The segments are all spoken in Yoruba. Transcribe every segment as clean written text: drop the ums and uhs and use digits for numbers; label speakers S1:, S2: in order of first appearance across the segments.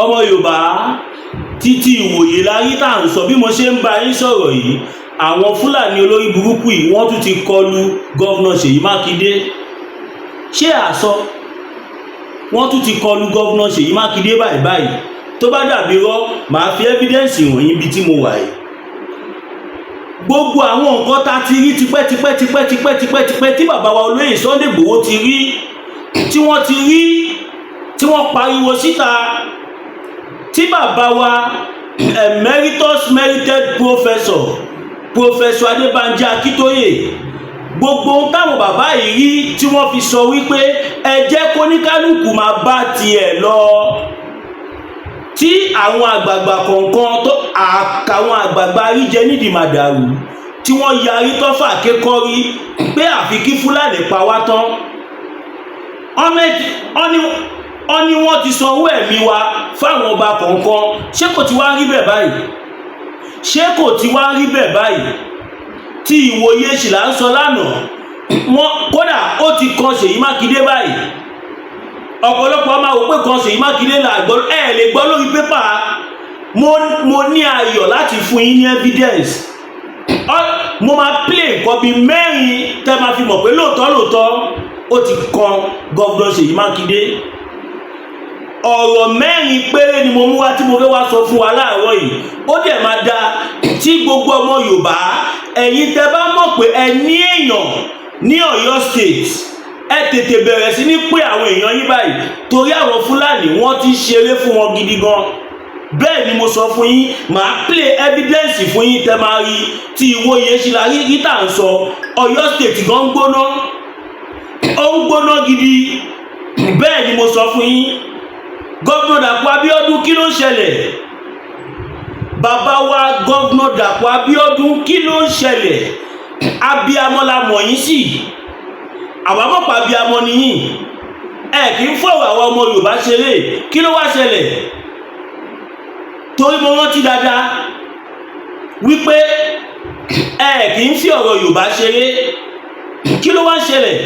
S1: Ọmọ Yorùbá, títí ìwòye láyé tá à ń sọ. Bí mo ṣe ń bá yín sọ̀rọ̀ yìí, àwọn Fúlàní olórí burúkú yìí, wọ́n tún ti kọlu Governor Ṣèyí Mákindé. Ṣé àsọ wọ́n tún ti kọlu Governor Ṣèyí Mákindé báyìí báyìí? Tó bá dàbí rọ́, màá fi evidence wọ̀nyí bí tí mo wà yìí. Gbogbo àwọn nǹkan tá a ti rí tipẹ́ tipẹ́ tipẹ́ tipẹ́ tipẹ́ tipẹ́, tí bàbá wa olóyè Sunday Igboho ti rí, tí wọ́n ti rí, tí wọ́n pariwo síta, tí bàbá wa emeritus merited professor, Professor Adébánjí Akíntóyè, gbogbo ohun táwọn bàbá yìí rí tí wọ́n fi sọ wípé ẹ jẹ́ kóníkálùkù máa bá tiẹ̀ lọ, tí àwọn àgbààgbà kọ̀ọ̀kan tó àkàwọn àgbààgbà ríjẹ nídìí màdàrú, tí wọ́n yarí tọ́fà kékọ́rí pé àfi kí Fúlàní pa wá tán. Wọ́n ní wọ́n ti sanwó ẹ̀mí wa fáwọn ọba kọ̀ọ̀kan. Ṣé kò ti wá rí bẹ́ẹ̀ báyìí? Ṣé kò ti wá rí bẹ́ẹ̀ báyìí? Tí ìwòye sì là ń sọ lánàá wọn, kódà ó ti kan Ṣèyí Mákindé báyìí. Ọ̀pọ̀lọpọ̀ máa wò pé kan Ṣèyí Mákindé là gbọ́. Ẹ lè gbọ́ lórí pépà. Mo ní ayọ̀ láti fún yín ní evidence. Mo máa play nǹkan bíi mẹ́rin tẹ́ máa fi mọ̀ pé lóòótọ́ lóòótọ́, ó ti kan Governor Ṣèyí Mákindé. Ọ̀rọ̀ mẹ́rin péré ni mo mú wá tí mo fẹ́ wá sọ fún wa láàárọ̀ yìí. Ó dẹ̀ máa da tí gbogbo ọmọ Yorùbá, ẹ̀yin tẹ́ bá mọ̀ pé ẹ ní èèyàn ní Ọ̀yọ́ State, ẹ tètè bẹ̀rẹ̀ sí ní pé àwọn èèyàn yín báyìí, torí àwọn Fúlàní, wọ́n ti ṣeré fún wọn gidi gan. Bẹ́ẹ̀ ni mo sọ fún yín. Màá play evidence fún yín tẹ́ máa rí tí ìwòye ṣe la rí rí tà ń sọ. Ọ̀yọ́ State gan gbóná, ó ń gbóná gidi. Bẹ́ẹ̀ ni mo sọ fún yín. Governor Dàpọ̀ Abíọ́dún, kí ló ń ṣẹlẹ̀? Bàbá wa Governor Dàpọ̀ Abíọ́dún, kí ló ń ṣẹlẹ̀? Abiyamọ la mọ̀ yín sí. Àwa mọ̀pá abiyamọ nìyí, ẹ kì í fọ̀rọ̀ àwọn ọmọ Yorùbá ṣeré. Kí ló wá ṣẹlẹ̀? Torí mo rántí dáadáa wípé ẹ kì í fi ọ̀rọ̀ Yorùbá ṣeré. Kí ló wá ṣẹlẹ̀?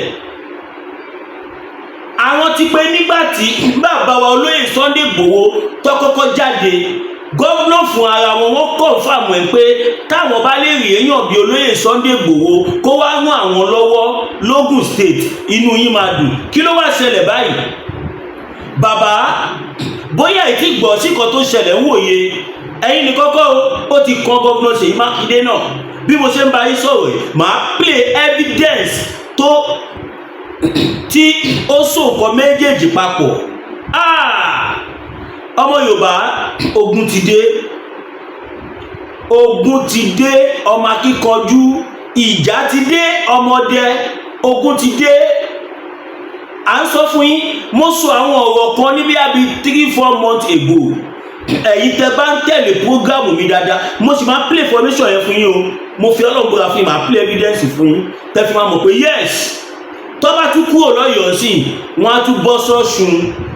S1: Àwọn ti pé nígbà tí bàbá wa olóyè Sunday Igboho tó kọ́kọ́ jáde, governor fún ara wọn, wọ́n confirm ẹ̀ pé táwọn bá lè rí èèyàn bí olóyè Sunday Igboho kó wá ràn àwọn lọ́wọ́ lógùn State, inú yín máa dùn. Kí ló wá ṣẹlẹ̀ báyìí, bàbá? Bóyá ìtì gbọ́ sí kan tó ṣẹlẹ̀ ń wòye ẹ̀yin ní kọ́kọ́ o, ó ti kan Governor Ṣèyí Mákindé náà. Bí mo ṣe ń bá yín sọ̀rọ̀ yìí, màá play evidence tó tí ó so nǹkan méjèèjì papọ̀. Ah! Ọmọ Yorùbá, ogun ti dé, ogun ti dé. Ọmọ akíkanjú, ìjà ti dé. Ọmọdé, ogun ti dé. À ń sọ fún yín. Mo sọ àwọn ọ̀rọ̀ kan níbi àbí 3-4 months ago. Ẹ̀yin tẹ́ bá ń tẹ̀lé program mi dáadáa, mo sì máa play information yẹn fún yín o. Mo fi Ọlọ́run búra fún yín, máa play evidence fún yín tẹ́ fi máa mọ̀ pé yes. Tó bá tún kúrò lọ́yọ̀ọ́ sí, wọ́n á tún bọ́ sọ́ṣun.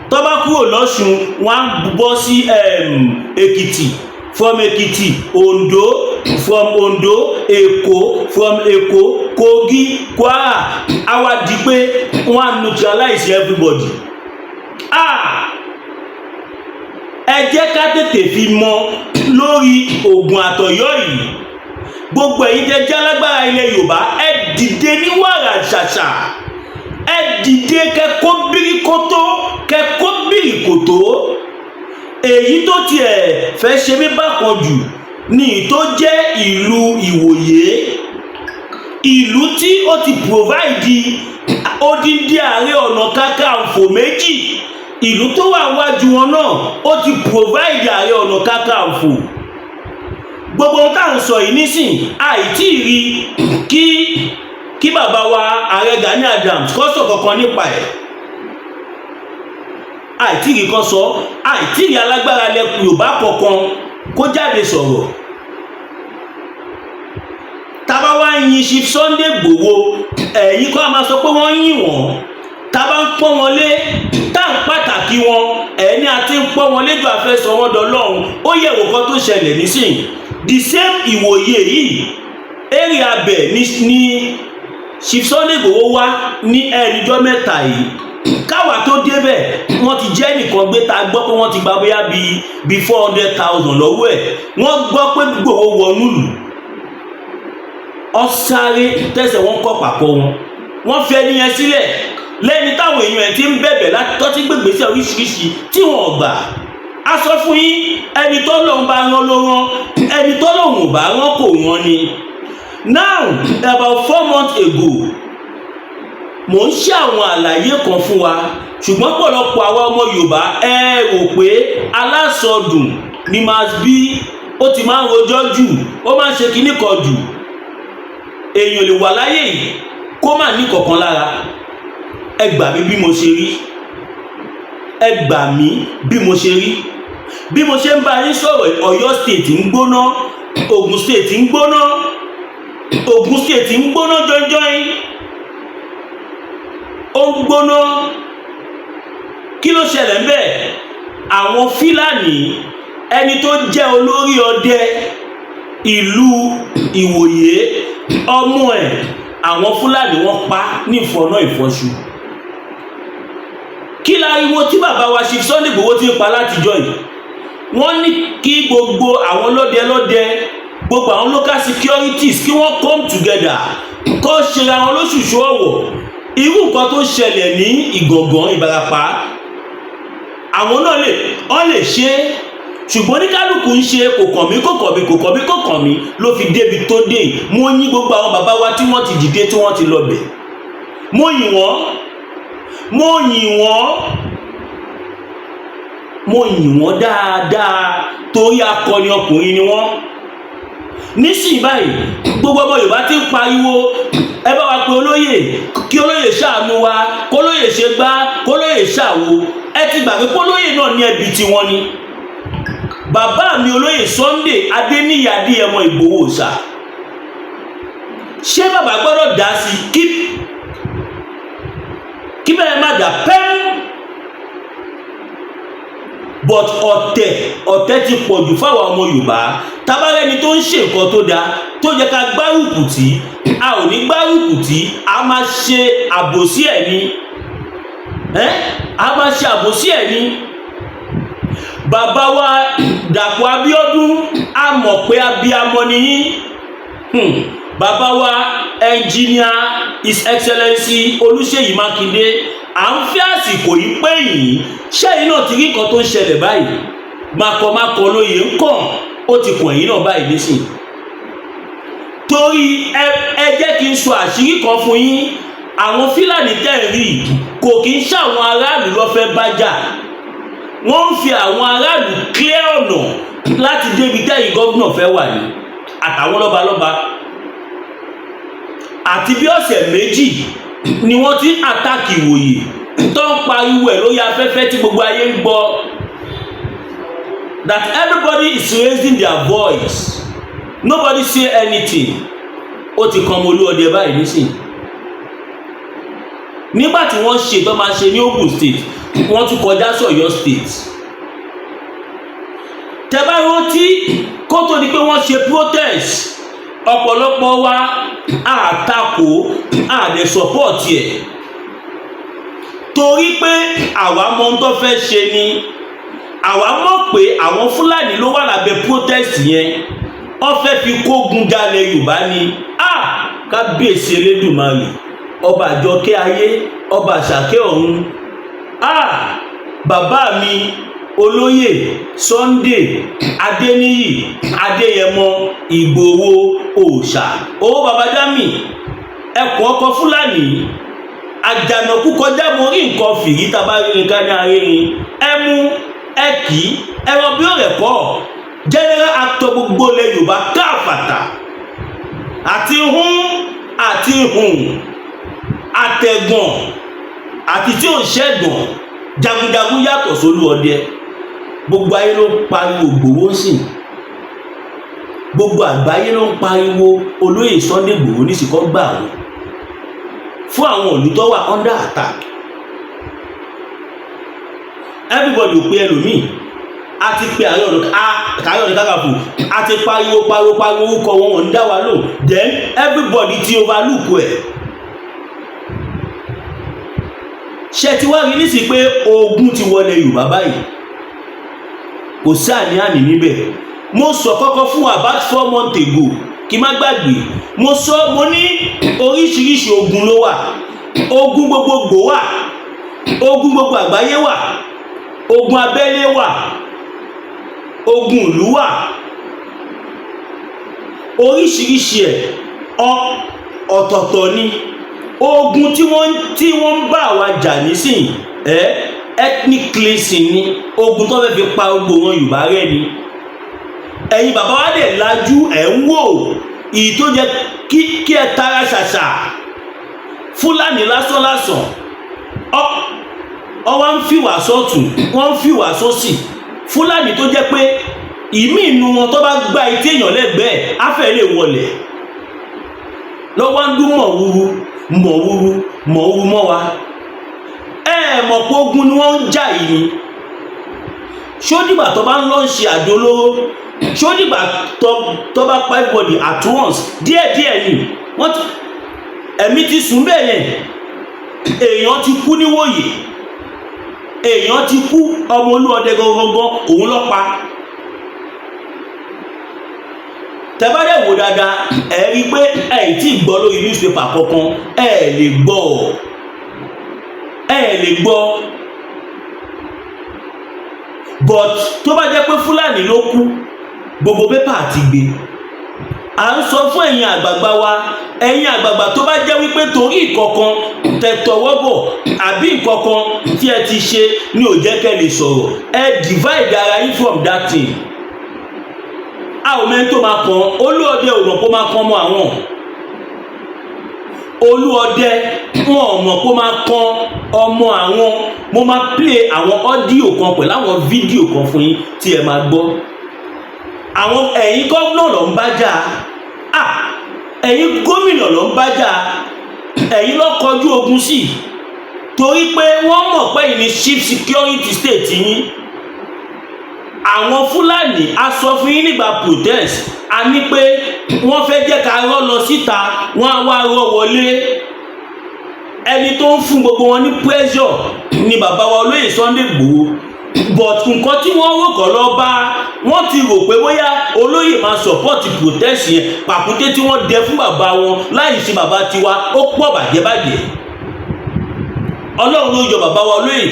S1: Tó bá kúrò lọ́ṣun, wọ́n á bọ́ sí Èkìtì. From Èkìtì, Oǹdó. From Oǹdó, Èkó. From Èkó, Kogi, Kwara. Á wá di pé wọ́n á neutralize everybody. Ah, ẹ jẹ́ ká tètè fi mọ lórí Ògùn àtọ̀yọ́ yìí. Gbogbo ẹ̀yin tẹ́ jẹ́ alágbára ilẹ̀ Yorùbá, ẹ dìde ní wàrà ṣàṣà, ẹ dìde kẹ́kọ́ bíríkótó, kẹ́kọ́ bíríkòtó. Èyí tó tiẹ̀ fẹ́ ṣe mí bákan jù ní tó jẹ́ ìlú Ìwòye, ìlú tí ó ti provide odindi Ààrẹ Ọ̀nà Kakanfò méjì. Ìlú tó wà wájú wọn náà, ó ti provide Ààrẹ Ọ̀nà Kakanfò. Gbogbo ohun tá à ń sọ yìí nísìn, àìtí rí kí bàbá wa ààrẹ Gani Adams kó sọ kankan nípa ẹ̀. Àìtí rí kan sọ, àìtí rí alágbára ilẹ̀ Yorùbá kankan kó jáde sọ̀rọ̀. Tábà wá ń yin Chief Sunday Igboho, ẹ̀yin kọ́ a máa sọ pé wọ́n yìn wọ́n. Tábà ń pọ́n wọn lé, tá à ń pàtàkì wọn, ẹ̀ní àti ń pọ́n wọn léjò àfẹsọ̀ wọn dọlọ́run. Ó yẹ wò kan tó ṣẹlẹ̀ nísìn. The same Ìwòye yìí, area abẹ ní Chief Sunday Igboho wá ní ẹnìjọ́ mẹ́ta yìí. Káwa tó débẹ̀, wọ́n ti jẹ́ nìkan gbé ta gbọ́ pé wọ́n ti gba bóyá bíi 400,000 lọ́wọ́ ẹ̀. Wọ́n gbọ́ pé Ìgbòho wọnú ìlú, ọ sáré tẹ̀sẹ̀ wọn kọ́ pàkọ́ wọn, wọ́n fi ẹni yẹn sílẹ̀ lẹ́ni táwọn èèyàn ẹ̀ ti ń bẹ̀bẹ̀ láti tọ́tí gbègbèsè oríṣiríṣi tí wọ́n gbà. A sọ fún yín, ẹni tó lòun bá rán ló rán, ẹni tó lòun ò bá rán kò rán ni. Now, about 4 months ago, mò ń ṣe àwọn àlàyé kan fún wa, ṣùgbọ́n pọ̀lọpọ̀ àwa ọmọ Yorùbá, ẹ rò pé alásọdùn ni máa bí ó ti máa ń rojọ́ jù, ó máa ń ṣe kinní kan jù. Èèyàn lè wà láyé yìí kó má ní kankan lára. Ẹ gbà mí bí mo ṣe rí, ẹ gbà mí bí mo ṣe rí. Bí mo ṣe ń bá yín sọ̀rọ̀, Ọ̀yọ́ State ń gbóná, Ògùn State ń gbóná, Ògùn State ń gbóná jọjọ́yìn, ó ń gbóná. Kí ló ṣẹlẹ̀ ń bẹ̀? Àwọn Fílàní, ẹni tó jẹ́ olórí ọdẹ ìlú Ìwòye, ọmọ ẹ̀, àwọn Fúlàní wọ́n pa ní ìfọ̀nà ìfọ̀ṣù. Kí láriwo tí bàbá wa Chief Sunday Igboho ti ń pa látijọ́ yìí? Wọ́n ní kí gbogbo àwọn lọ́dẹ lọ́dẹ, gbogbo àwọn local securities, kí wọ́n come together, kó ṣera wọn lóṣùṣù ọ̀wọ̀. Irú nǹkan tó ṣẹlẹ̀ ní Ìgàngán, Ìbàràpá, àwọn náà lè, wọ́n lè ṣe é, ṣùgbọ́n oníkálukú ń ṣe kò kàn mí, kò kàn mí, kò kàn mí, kò kàn mí, ló fi débi tó dé. Mo yín gbogbo àwọn bàbá wa tí wọ́n ti dìde, tí wọ́n ti lọ bẹ̀, mo yìn wọ́n, mo yìn wọ́n, mo yìn wọ́n dáadáa, torí akọni ọkùnrin ni wọ́n. Nísìnyí báyìí, gbogbo ọmọ Yorùbá ti ń pariwo, ẹ bá wa pe olóyè, kí olóyè ṣàánú wa, kólóyè ṣe gbá, kólóyè ṣàwo. Ẹ ti gbàgbé kólóyè náà ní ẹbí tiwọn ni. Bàbá mi olóyè Sunday Adéníyì Adéyẹmọ Ìgbòho ṣá, ṣé bàbá gbọ́dọ̀ dá sí kí bẹ́ẹ̀ má dà pẹ́m? But ọ̀tẹ̀, ọ̀tẹ̀ ti pọ̀ jù fáwọn ọmọ Yorùbá. Tabarẹ́ni tó ń ṣe nǹkan tó dáa, tó yẹ ká gbárùkù tí, a ò ní gbárùkù tí, a máa ṣe àbòsí ẹ̀ ní ẹ́, a máa ṣe àbòsí ẹ̀ ní. Bàbá wa Dàpọ̀ Abíọ́dún, a mọ̀ pé abiyamọ ni yín. Bàbá wa Engineer His Excellency Olúṣèyí Mákindé, à ń fẹ́ àsìkò yìí pé yìí, ṣẹ́yìn náà ti rí nǹkan tó ń ṣẹlẹ̀ báyìí? Makọmakọ lóye ń kàn, ó ti kàn yín náà báyìí nísìn. Torí ẹ jẹ́ kí n sọ àṣírí kan fún yín. Àwọn Fílàní tẹ̀ ń rí, kò kí ń ṣàwọn aráàlú lọ́fẹ́ bá jà. Wọ́n ń fi àwọn aráàlú clear ọ̀nà láti débi tẹ́yìn gómìnà fẹ́ wà ní àtàwọn lọ́balọ́ba. Àti bí ọ̀sẹ̀ 2 ni wọ́n ti ń attack Ìwòye, tó ń pariwo ẹ̀ lórí afẹ́fẹ́ tí gbogbo ayé ń gbọ́, that everybody is raising their voice, nobody say anything. Ó ti kan ọmọ olúọdẹ báyìí nísìnyí. Nígbà tí wọ́n ṣe tó máa ṣe ní Ogun State, wọ́n tún kọjá sí Ọ̀yọ́ State. Tẹ́ bá rántí, kó tó di pé wọ́n ṣe protest, ọ̀pọ̀lọpọ̀ wa àtakò, àdẹ support ẹ̀, torí pé àwa mọ ohun tó fẹ́ ṣe ni. Àwa mọ̀ pé àwọn Fúlàní ló wà lábẹ́ protest yẹn, wọ́n fẹ́ fi kógun jalè Yorùbá ni. Ah, kábíyèsí Elédùmarè, ọba àjọkẹ́ ayé, ọba àṣàkẹ́ ọ̀run. Ah, bàbá mi olóyè Sunday Adéníyì Adéyẹmọ Ìgbòho òòṣà, owó babájámì, ẹkùn ọkọ Fúlàní, àjànàkú kọjá mo rí nǹkan fìrí, tábà rí nǹkan ní arírin, ẹ mú ẹ kì í ẹran bí ó rẹ̀ kọ́. General actor gbogbo ilẹ̀ Yorùbá káàfàtà, àti hún àti hùn, àtẹ̀gàn àti tí ò ń ṣẹ̀gàn, jagunjagun yàtọ̀ sólú ọdẹ. Gbogbo ayé ló ń pariwo Ìgbòho sìn, gbogbo àgbáyé ló ń pariwo olóyè Sunday Ìgbòho nísìkọ́ gbà wọ́n fún àwọn ìlú tó wà under attack. Everybody ò pe ẹlòmíì, a ti pe Ààrẹ Ọ̀nà Kakanfò, a ti pariwo pariwo pariwo orúkọ wọn, wọn ń dá wa lóhùn. Then everybody ti overlook ẹ̀. Ṣe ti wá rí nísìsiyìí pé ogun ti wọlé Yorùbá báyìí? Kò sí àní-àní níbẹ̀. Mo sọ kọ́kọ́ fún about 4 months ago, kí n má gbàgbé, mo sọ, mo ní oríṣiríṣi ogun ló wà. Ogun gbogbogbò wà, ogun gbogbo àgbáyé wà, ogun abẹ́lé wà, ogun ìlú wà, oríṣiríṣi ẹ̀ ọ̀tọ̀ọ̀tọ̀ ni. Ogun tí wọ́n ń bá wa jà nísìnyí ẹ, ethnic cleansing ni. Ogun tó fẹ́ fi pa gbogbo wọn Yorùbá rẹ́ ni. Ẹ̀yin bàbá wa dẹ̀ lajú, ẹ̀ ń wò ìyí tó jẹ́ kí ẹ tara ṣàṣà. Fúlàní lásán lásán ọ wá ń fìwà sọ́tún, wọ́n ń fìwà sósì. Fúlàní tó jẹ́ pé ìmí inú wọn, tó bá gbá etí èèyàn lẹ́gbẹ̀ẹ́, á fẹ́ lè wọlẹ̀ lọ́wọ́, ń dún mọ̀wúrú mọ̀wúrú mọ̀wúrú mọ́ wa. Ẹ mọ̀ pé ogun ni wọ́n ń jà yìí ni. Ṣó dìgbà tó bá ń lọ ṣe àdó olóró? Ṣó dìgbà tó bá pa everybody at once? Díẹ̀díẹ̀ ni wọ́n ti ẹ̀mí ti sùn bẹ́ẹ̀ yẹn. Èèyàn ti kú níwòyè, èèyàn ti kú. Ọmọ Olúọdẹ gangan òun ló pa. Tẹ́bárẹ̀ wò dáadáa, ẹ rí i pé ẹ tí ì gbọ́ lórí newspaper kankan. Ẹ lè gbọ́, ẹ lè gbọ́. But tó bá jẹ́ pé Fúlàní ló kú, gbogbo paper ti gbé. À ń sọ fún ẹ̀yin àgbààgbà wa, ẹ̀yin àgbààgbà, tó bá jẹ́ wípé torí ìkọ̀kan tẹ tọwọ́ bọ̀ àbí nǹkankan tí ẹ ti ṣe ní ò jẹ́ kẹ́ lè sọ̀rọ̀, ẹ divide ara yín from that thing. A ò mẹ́ni tó máa kàn. Olúọdẹ ò mọ̀ kó máa kàn mọ́ àwọn Olúọdẹ, wọn ò mọ̀ kó máa kan ọmọ àwọn. Mo máa play àwọn audio kan pẹ̀lú àwọn fídíò kan fún yín tí ẹ máa gbọ́. Àwọn ẹ̀yin gómìnà ló ń bá jà, ẹ̀yin gómìnà ló ń bá jà, ẹ̀yin ló kọjú ogun sí, torí pé wọ́n mọ̀ pé yìí ni chief security state yín. Àwọn Fúlàní, a sọ fún yín nígbà protest, a ní pé wọ́n fẹ́ jẹ́ ká rọ́ lọ síta, wọ́n á wá rọ́ wọlé. Ẹni tó ń fún gbogbo wọn ní pressure ni bàbá wa olóyè Sunday Igboho. But nǹkan tí wọ́n rò kọ́ lọ bá wọ́n ti rò pé bóyá olóyè máa support protest yẹn. Pàkúté tí wọ́n dẹ fún bàbá wọn láì ṣe bàbá tiwa, ó pọ̀ bàjẹ́bàjẹ́. Ọlọ́run ló yọ bàbá wa olóyè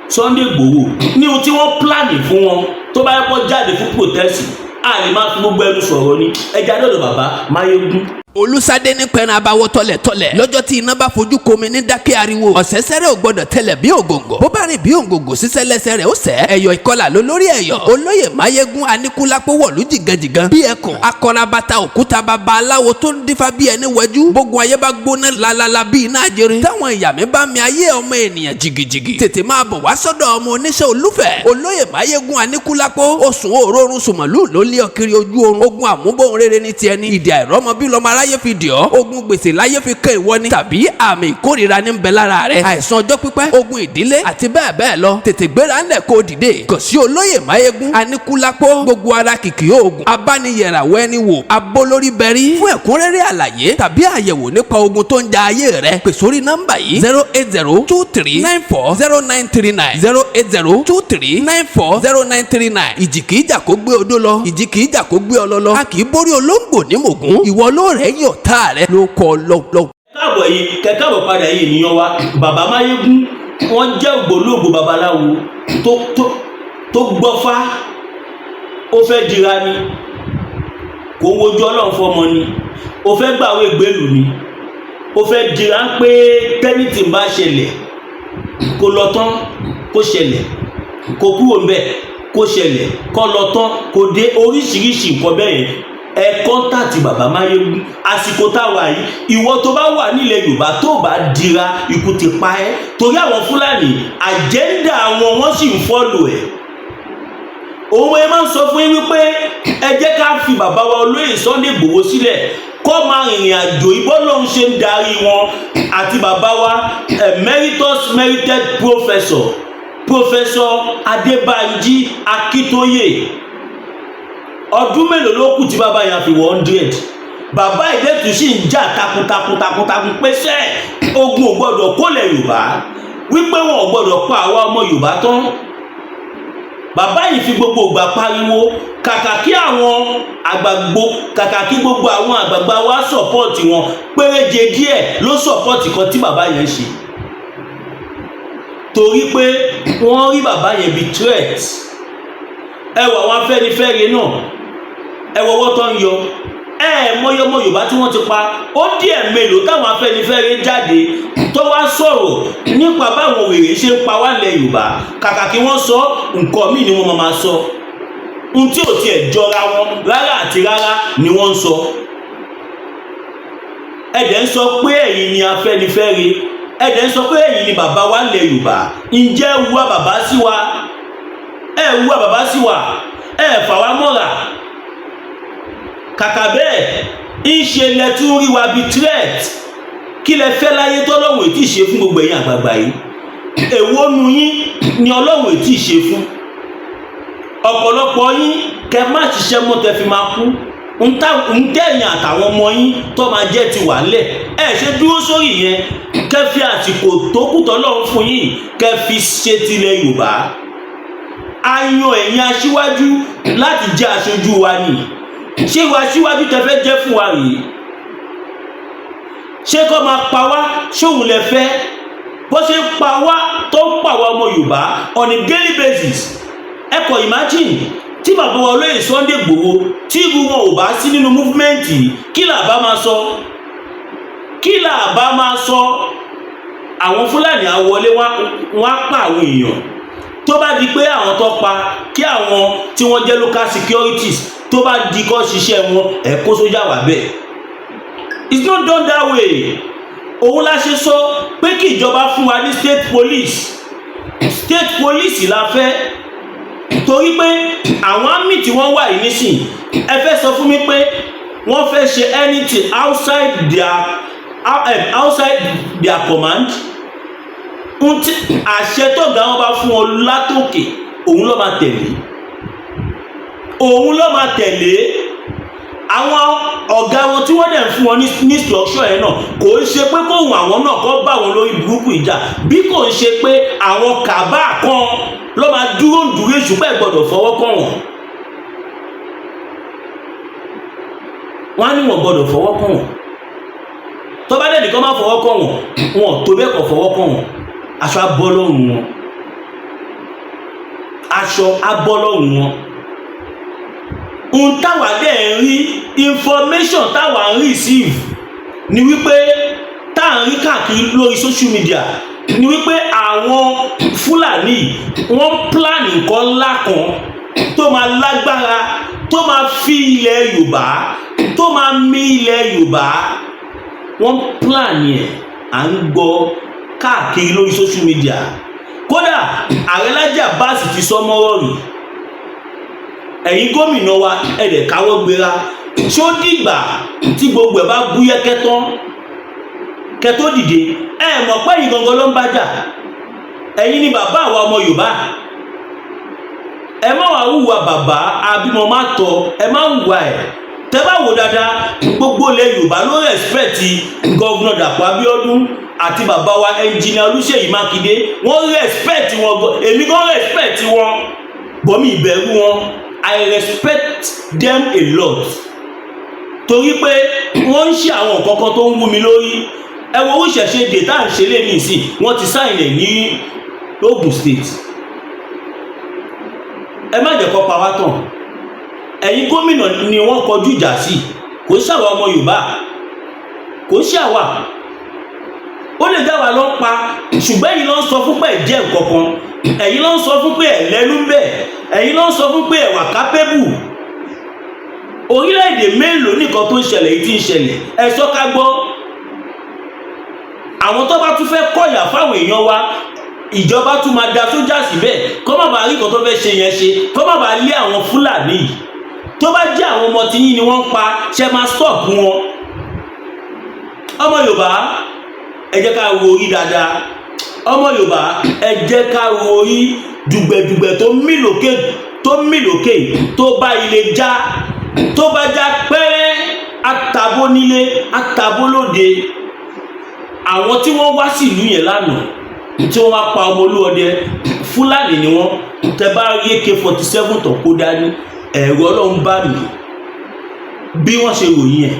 S1: Sunday Igboho ní ohun tí wọ́n plan fún wọn. Tó bá yẹ kó jáde fún protest, a lè máa fi gbogbo ẹnu sọ̀rọ̀ ni. Ẹja dọ̀dọ̀ bàbá Máyégún.
S2: Olùsádé ní pẹ̀rẹ̀ abawọ́ tọ́lẹ̀tọ́lẹ̀ lọ́jọ́ tí iná bá fojú komi ní dákẹ́ ariwo. Ọ̀sẹ̀sẹ̀rẹ̀ ò gbọ́dọ̀ tẹlẹ̀ bí ògòǹgò, bó bá rìn bí ògòǹgò sísẹ́ lẹ́sẹ̀ rẹ̀ ó sẹ́. Ẹ̀yọ̀ ìkọlà ló lórí ẹ̀yọ̀. Olóyè Máyégún Aníkúlápó wọ̀lú jìgànjìgàn bí ẹkùn akọrabata òkúta, baba aláwo tó ń dífá bí ẹni wẹjú. Gbogbo ayé bá gbóná lalala bí iná àjẹrè, táwọn ìyá mi bá mi ayé ọmọ ènìyàn jìgìjìgì, tètè máa bọ̀ wá sọ́dọ̀ ọmọ oníṣẹ́ olúfẹ̀, olóyè Máyégún Aníkúlápó. Oṣù òórùn sùmọ̀lú ló lé ọ kiri ojú oorun. Ogun àmúbọ̀n rere ní tiẹ̀ ní ìdí àìrọ́mọ bí lọ́mọ aráyé fi dì ọ́. Ogun gbèsè láyé fi kẹ́ ìwọ ni, tàbí àmì ìkórìíra ní ń bẹ lára rẹ, àìsàn ọjọ́ pípẹ́, ogun ìdílé àti bẹ́ẹ̀ bẹ́ẹ̀ lọ. Tètè gbéra ńlẹ̀ kó dìde kàn sí olóyè Máyégún Aníkúlápó. Gbogbo ara kìkì oògùn abániyẹ̀ràwọ̀ ẹni wò abólórí bẹ̀rí. Fún ẹ̀kúnrẹ́rẹ́ àlàyé tàbí àyẹ̀wò nípa ogun tó ń ja ayé rẹ, pè sórí nọ́mbà yìí: 08023940939, 08023940939. Ìjì kìí jà kó gbé odó lọ, ìjì kìí jà kó gbé ọlọ lọ. A kì í borí olóńgbò ní mògún. Ìwọ ló rẹ̀ yàn tá rẹ ló kọ lọ.
S1: Káàbọ̀ yìí, kẹkáàbọ̀ padà yìí, ènìyàn wa. Bàbá Máyégún, wọ́n jẹ́ ògbólógbò babaláwo tó gbọ́fá. Ó fẹ́ dira ni, kò wojú Ọlọ́run fọmọ ni, ó fẹ́ gbàwé gbèlú ni, ó fẹ́ dira ń pé tẹ́nìtì bá ṣẹlẹ̀, kó lọ tán kó ṣẹlẹ̀, kó kúrò ńbẹ̀ kó ṣẹlẹ̀, kó lọ tán kó dé, oríṣiríṣi nǹkan bẹ́ẹ̀ yẹn. Ẹ contact bàbá Máyégún. Àsìkò tá a wà yìí, ìwọ tó bá wà nílẹ̀ Yorùbá tó bá dira, ikú ti pa ẹ́, torí àwọn Fúlàní, agenda wọn, wọ́n sì ń follow ẹ̀. Òun ẹ máa ń sọ fún yín wípé ẹ jẹ́ ká fi bàbá wa olóyè Sunday Igboho sílẹ̀ kó máa rìnrìn àjò ìbọn lòun ṣe ń darí wọn, àti bàbá wa emeritus merited professor, Professor Adébánjí Akíntóyè. Ọdún mélòó ló kù tí bàbá yẹn fi wọ 100? Bàbá ìdẹ́tù sì ń jà takuntakun takuntakun pé sẹ́ ogun ò gbọ́dọ̀ kólẹ̀ Yorùbá. Wípé wọn ò gbọ́dọ̀ pa àwa ọmọ Yorùbá tán. Bàbá yìí fi gbogbo ìgbà pariwo, kàkà kí àwọn àgbàgbó, kàkà kí gbogbo àwọn àgbààgbà wa support wọn, péréje díẹ̀ ló support kan tí bàbá yẹn ṣe, torí pé wọ́n rí bàbá yẹn bí threat. Ẹ wọ àwọn Afẹ́nifẹ́re náà, ẹ wọ ọwọ́ tó ń yọ. Ẹ mọyọmọ Yorùbá tí wọ́n ti pa ó díẹ̀ mélòó táwọn Afẹ́nifẹ́re jáde tó wá sọ̀rọ̀ nípa báwọn wèrè ṣe ń pa wá lẹ̀ Yorùbá. Kàkà kí wọ́n sọ nǹkan míì ni wọ́n máa sọ, ohun tí ò tiẹ̀ jọra wọn rárá àti rárá ni wọ́n ń sọ. Ẹ dẹ̀ ń sọ pé ẹ̀yin ni Afẹ́nifẹ́re, ẹ dẹ̀ ń sọ pé ẹ̀yin ni bàbá wa lẹ̀ Yorùbá. Ǹjẹ́ wúwa bàbá sí wa? Ẹ wúwa bàbá sí wa, ẹ fà wá mọ́ra. Kàkà bẹ́ẹ̀, ń ṣe lẹ tún rí wa bí threat. Kí lẹ fẹ́ láyé tọ́lọ́run ètí ṣe fún gbogbo ẹ̀yin àgbààgbà yìí? Èwo nu yín ni Ọlọ́run ètí ṣe fún? Ọ̀pọ̀lọpọ̀ yín, kẹ má ṣiṣẹ́ mọ́, tẹ fi máa kú, ń tẹ̀yìn àtàwọn ọmọ yín tó máa jẹ́ ti wà lẹ̀. Ẹ ṣe dúró sórí yẹn, kẹ fi àsìkò tó kù tọ́lọ́run fún yín, kẹ fi ṣe tilẹ̀ Yorùbá. A yan ẹ̀yin aṣíwájú láti jẹ́ aṣojú wa ni. Ṣé ìwà aṣíwájú tẹ fẹ́ jẹ́ fún wa rèé? Ṣé kọ́ máa pa wá ṣóun lẹ fẹ́? Bó ṣe ń pa wá, tó ń pa wá ọmọ Yorùbá on a daily basis, ẹ kò imagine tí bàbá wa olóyè Sunday Igboho, tí irú wọn ò bá sí nínú movement, kí là bá máa sọ? Kí là bá máa sọ? Àwọn Fúlàní àwọlé wọn á pa àwọn èèyàn. Tó bá di pé àwọn tó pa, kí àwọn tí wọ́n jẹ́ local securities, tó bá di kọ́ ṣiṣẹ́ wọn, ẹ̀ kó sójà wà bẹ́ẹ̀. It's not done that way. Òun la ṣe sọ pé kí ìjọba fún wa ní state police. State police la fẹ́, torí pé àwọn army tí wọ́n wà yìí nísìn, ẹ fẹ́ sọ fún mi pé wọ́n fẹ́ ṣe anything outside their command? Ntí àṣẹ tọ́gá wọn bá fún ọ látòkè, òun ló máa tẹ̀lé, òun ló máa tẹ̀lé. Àwọn ọ̀gá wọn tí wọ́n dẹ̀ ń fún wọn ní instruction yẹn náà, kò ń ṣe pé kóhun àwọn náà kọ́ bá wọn lórí burúkú ìjà, bí kò ń ṣe pé àwọn kàbá kan ló máa dúró ń dúró èṣù pé gbọ́dọ̀ fọwọ́ kàn wọ́n. Wọ́n á ní wọ́n gbọ́dọ̀ fọwọ́ kàn wọ́n. Tó bá dẹ̀ nìkan má fọwọ́ kàn wọ́n, wọn ò tó bẹ́ẹ̀ kọ́ fọwọ́ kàn wọ́n, aṣọ abọ́ lọ́rùn wọn, aṣọ abọ́ lọ́rùn wọn. Ohun táwa dẹ̀ ń rí, information táwa ń receive ni wípé, tá à ń rí káàkiri lórí social media ni wípé àwọn Fúlàní, wọ́n plan nǹkan ńlá kan tó máa lágbára, tó máa fi ilẹ̀ Yorùbá, tó máa mì ilẹ̀ Yorùbá. Wọ́n plan yẹn, à ń gbọ́ káàkiri lórí social media. Kódà ààrẹ Laji Abbas ti sọ mọ́rọ̀ rí. Ẹ̀yin gómìnà wa, ẹ̀dẹ̀ káwọ́ gbéra. Ṣó dìgbà tí gbogbo ẹ̀ bá búyẹ́kẹ́ tán kẹ́ tó dìde? Ẹ mọ̀ pé ẹ̀yin gangan ló ń bájà. Ẹ̀yin ni bàbá àwa ọmọ Yorùbá. Ẹ má wàá hùwà bàbá abímọ má tọ, ẹ má hùwà ẹ̀. Tẹ́ bá wò dáadáa, gbogbo ilẹ̀ Yorùbá ló respect Governor Dàpọ̀ Abíọ́dún àti bàbá wa Engineer Olúṣèyí Mákindé. Wọ́n respect wọn gan. Èmi gan respect wọn bọ́mí ìbẹ̀rù wọn. I respect them a lot, torí pé wọ́n ń ṣe àwọn nǹkan kan tó ń wú mi lórí. Ẹ wo oríṣẹ̀ṣe dè tá à ń ṣe lé ní ìsìn, wọ́n ti sign ẹ̀ ní Ogun State. Ẹ má jẹ́ kó pa wá tán. Ẹ̀yin gómìnà ni wọ́n kọjú ìjà sí, kò sí àwa ọmọ Yorùbá, kò sí àwa. Ó lè dá wa lọ pa, ṣùgbọ́n ẹ̀yin ló ń sọ fún pé ẹ̀ jẹ́ nǹkan kan, ẹ̀yin ló ń sọ fún pé ẹ̀ lẹ́nu ń bẹ̀, ẹ̀yin ló ń sọ fún pé ẹ̀ wà capable. Orílẹ̀-èdè mélòó nìkan tó ń ṣẹlẹ̀ yìí tí ń ṣẹlẹ̀? Ẹ sọ ká gbọ́. Àwọn tó bá tún fẹ́ kọ̀yà fáwọn èèyàn wa, ìjọba tún máa da sójà síbẹ̀, kó má bàa rí nǹkan tó fẹ́ ṣe yẹn ṣe, kó má bàa lé àwọn Fúlàní yìí. Tó bá jẹ́ àwọn ọmọ tí yín ni wọ́n ń pa, ṣe máa stop wọn? Ọmọ Yorùbá, ẹ jẹ́ ká wo orí dáadáa. Ọmọ Yorùbá, ẹ jẹ́ ká wo orí. Dùgbẹ̀dùgbẹ̀ tó mì lókè, tó mì lókè, tó bá ilé já, tó bá já pẹ́rẹ́, àtàbó nílé, àtàbó lóde. Àwọn tí wọ́n wá sí ìlú yẹn lánàá Tí wọ́n wá pa ọmọ Olúọdẹ, Fúlàní ni wọ́n. Tẹ bá rí AK-47 tó kó dání, ẹ̀rọ Ọlọ́run bá mi bí wọ́n ṣe ròyìn ẹ̀.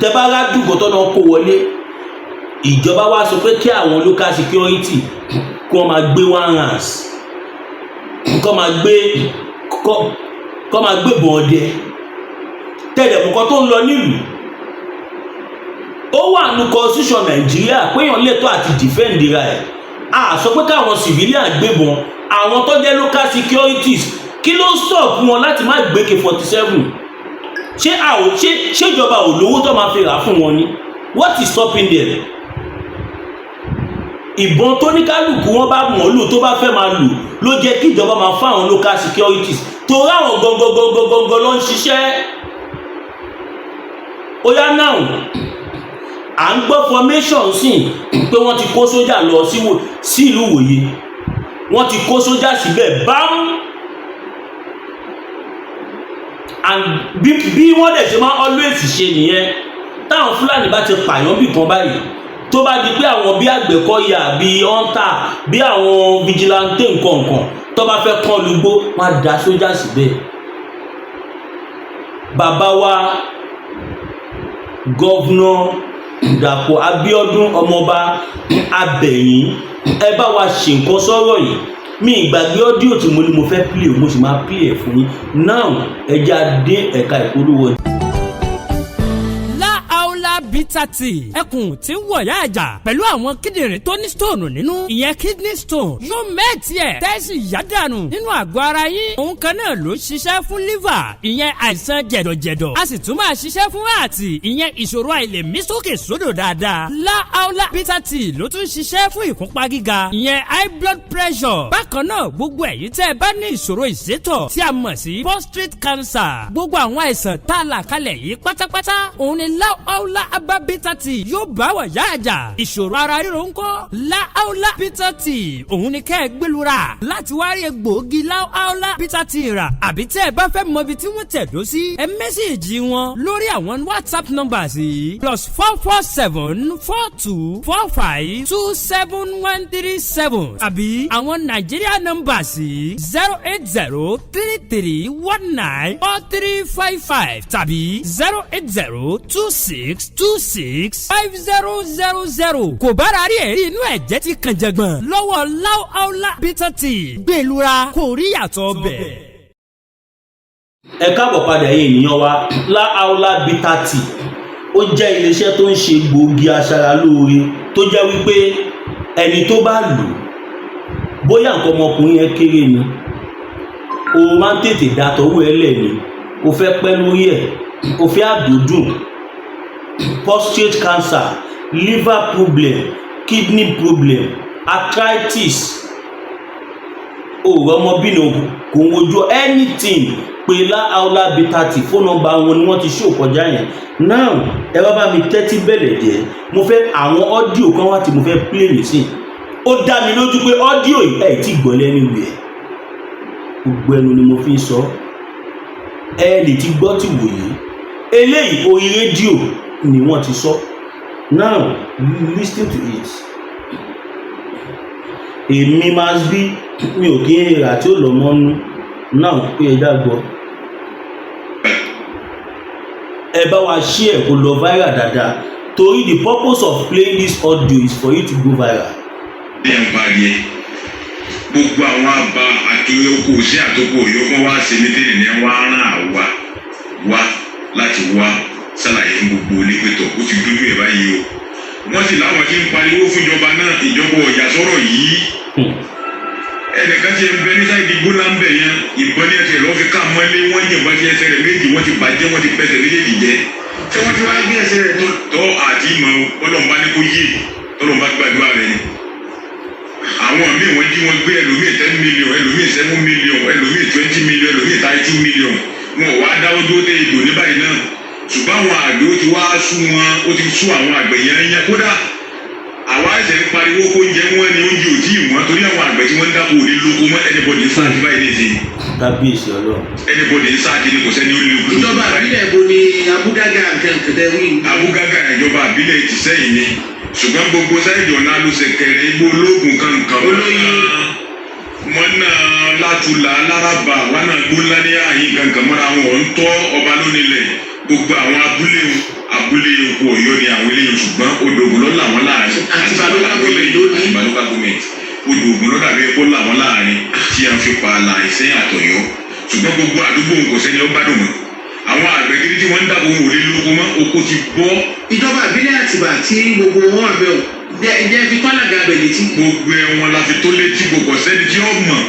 S1: Tẹ bá rádùgbò tó náà kó wọlé, ìjọba wá sọ pé kí àwọn local security kí wọ́n máa gbé one rounds, kọ́ máa gbé bọ̀n ọdẹ tẹ̀lé nǹkan tó ń lọ nílùú. Ó wà ní constitution Nàìjíríà péyàn lẹ́tọ́ àti defend ra ẹ̀. A sọ pé káwọn civilian gbébọn. Àwọn tó jẹ́ local securities, kí ló stop wọn láti má gbé AK-47? Ṣé a ò ṣé ṣèjọba ò lówó tó máa fi rà fún wọn ni? What is stopping them? Ìbọn tó ní kálukú wọn bá mọ̀ lò, tó bá fẹ́ máa lò, ló jẹ́ kí ìjọba máa fún àwọn local securities, torí àwọn gangan gangan gangan ló ń ṣiṣẹ́. Ó yá náà, à ń gbọ́ formation sí pé wọ́n ti kó sójà lọ sí ìlú Ìwòye. Wọ́n ti kó sójà síbẹ̀ bámú. And bí wọ́n dẹ̀ ṣe máa always ṣe nìyẹn. Táwọn Fúlàní bá ti pààyàn bì kan báyìí, tó bá di pé àwọn bí Àgbẹ̀kọ̀yà, bí hunter, bí àwọn vigilante nǹkankan tó bá fẹ́ kán lugbó, wọ́n á da sójà síbẹ̀. Bàbá wa, Governor Dàpọ̀ Abíọ́dún, ọmọọba Abẹ̀yìn, ẹ bá wa ṣe nǹkan sọ́rọ̀ yìí. Mi ìgbàgbé audio tí mo ní mo fẹ́ play, mo sì máa play ẹ̀ fún yín now. Ẹ já dé ẹ̀ka ìpolówó.
S3: Láàólà Bitter Tea, ẹkùn tí ń wọ̀yá àjà pẹ̀lú àwọn kíndìnrín tó ní stone nínú, ìyẹn kidney stone, yóò mẹ́ẹ̀tì ẹ̀ tẹ́sí yádànù nínú àgọ́ ara yín. Òun kan náà ló ṣiṣẹ́ fún liver, ìyẹn àìsàn jẹ̀dọ̀jẹ̀dọ̀. A sì tún máa ṣiṣẹ́ fún ààtì, ìyẹn ìṣòro àìlèmí sókè sódò dáadáa. Láàólà Bitter Tea ló tún ṣiṣẹ́ fún ìfúnpá gíga, ìyẹn high blood pressure. Bákan náà, gbogbo ẹ̀yin tẹ́ ẹ bá ní ìṣòro ìsétọ̀ tí a mọ̀ sí prostate cancer, gbogbo àwọn àìsàn tá a là kalẹ̀ yìí pátápátá, òun ni Láàólà Herbal Bitter Tea yóò bá wà yá àjà. Ìṣòro ara ríro ńkọ́? Láàólà Bitter Tea, òun ni kẹ́ ẹ gbẹlura láti wá rí egbòogi Láàólà Bitter Tea rà. Àbí tẹ́ ẹ bá fẹ́ mọ ibi tí wọ́n tẹ̀dó sí, ẹ message wọn lórí àwọn WhatsApp numbers yìí: +44 7424 527137, àbí àwọn Nàìjíríà numbers yìí: 08033194355 tàbí 08026265000. Kò bára rí ẹ̀rí inú ẹ̀jẹ̀ ti kàn jẹ̀gbọ̀n lọ́wọ́ Láúláú Bitter Tea, gbẹ̀lura kò rí yàtọ̀ bẹ̀.
S1: Ẹ káàbọ̀ padà, ẹ̀yin ènìyàn wa. Láàólà Bitter Tea, ó jẹ́ iléeṣẹ́ tó ń ṣe gbòógì aṣaralóore, tó jẹ́ wípé ẹni tó bá lò, bóyá nǹkan ọmọkùnrin yẹn kéré ni, o máa ń tètè da tọwọ́ ẹ lẹ̀ ni, o fẹ́ pẹ́ lórí ẹ̀, o fẹ́ àdódùn, prostate cancer, liver problem, kidney problem, arthritis, òòrùn ọmọbìnrin kò ń wojú, anything, pé Láàólà Bitter Tea. Phone number wọn ni wọ́n ti ṣó kọjá yẹn. Now, ẹ wá bá mi tẹ́tí bẹ̀lẹ̀ jẹ́. Mo fẹ́ àwọn audio kan wá tí mo fẹ́ play nísìn. Ó dá mi lójú pé audio yìí, ẹ̀ tí gbọ́ lẹ́nu rẹ̀. Gbogbo ẹnu ni mo fi ń sọ. Ẹ lè ti gbọ́ tí wòye eléyìí, orí rédíò ni wọ́n ti sọ. Now listen to it. Èmi máa bí mi ò kí ń rà tí ó lọ mọ́nú náà pé ẹ dàgbọ́. Ẹ bá wa share kó lọ viral dáadáa, torí the purpose of playing this audio is for you to go viral.
S4: Ní ẹ̀ǹpa yẹn, gbogbo àwọn àbá àti oko sí àtòkò yòókù wá sí mítìrì ní wá rán àwa wá láti wá ṣàlàyé fún gbogbo onípẹ̀tọ̀. Ó ti dójú ẹ̀ báyìí o. Wọ́n sì láwọn tí ń pariwo fúnjọba náà, ìjọba ọ̀yà sọ̀rọ̀ yìí. Ẹnìkan ti ń bẹ ní side gbóná ń bẹ̀ yẹn, ìbọn ní ẹsẹ̀ lọ́ọ́ fi ká mọ́lé. Wọ́n yìnbọn sí ẹsẹ̀ rẹ̀ méjì, wọ́n ti bàjẹ́, wọ́n ti pẹsẹ̀ méjèèjì jẹ́.
S5: Ṣé wọ́n ti wá gbé ẹsẹ̀ rẹ̀ ní?
S4: Tọ́ àti ìmọ̀ ọlọ́mọba ní kó yé tọ́lọ́mọba gbàdúrà rẹ̀ ni. Àwọn míì, wọ́n jí wọn gbé, ẹlòmíì 10 million, ẹlòmíì 7 million, ẹlòmíì 20 million, ẹlòmíì 30 million. Wọn ò wá dáwọ́ dúró dé ìdò ní báyìí náà, ṣùgbọ́n àwọn àgbẹ̀, ó ti wá sú wọn, ó ti sú àwọn àgbẹ̀ yẹn yẹn. Kódà àwa ẹsẹ̀ ń pariwo kó oúnjẹ wọn ni, oúnjẹ ò tí ì wọ́n, torí àwọn àgbẹ̀ tí wọ́n ń dáko ò ní lóko mọ́. Anybody ń sáà kí báyìí nìyí.
S1: Kábíyèsí Ọlọ́run.
S4: Anybody ń sáà kí ni, kò sẹ́ni ó lè kú.
S5: Ìjọba àbílẹ̀ bo ni Abúgágà nǹkan kẹtẹ wí?
S4: Abúgágà, ìjọba àbílẹ̀ ti sẹ́yìn ni. Ṣùgbọ́n gbogbo side ọ̀nà alùsẹ̀kẹrẹ, igbó ológun kankan.
S5: Olóyin.
S4: Wọn náà látúlà lárabà, wọn náà gbóńlá ní ààyè kankan mọ́ra wọn ò ń tọ́ ọba lónìlẹ̀. Gbogbo àwọn abúlé abúlé oko Ọ̀yọ́ ni àwọn eléyìí, ṣùgbọ́n odò Ògùn ló là wọ́n láàrin.
S5: Àtìbà local government ló ní.
S4: Àtìbà local government, odò Ògùn ló dàbí epo là wọ́n láàrin tí a fi pa àlà Ìsẹ́yìn àtọ̀yọ́. Ṣùgbọ́n gbogbo àdúgbò kò sẹ́ni ó gbádùn mọ́. Àwọn àgbẹ̀ gidi tí wọ́n ń dàbò wọn ò lè lóko mọ́, oko ti bọ́.
S5: Ìjọba ìbílẹ̀ Àtìbà tí gbogbo wọn wà bẹ́ẹ̀ o, jẹ́ fi tọ́lá ga bẹ̀ létí.
S4: Gbogbo ẹ̀wọ̀n la fi tó létí, gbogbo sẹ́ni tí ó mọ̀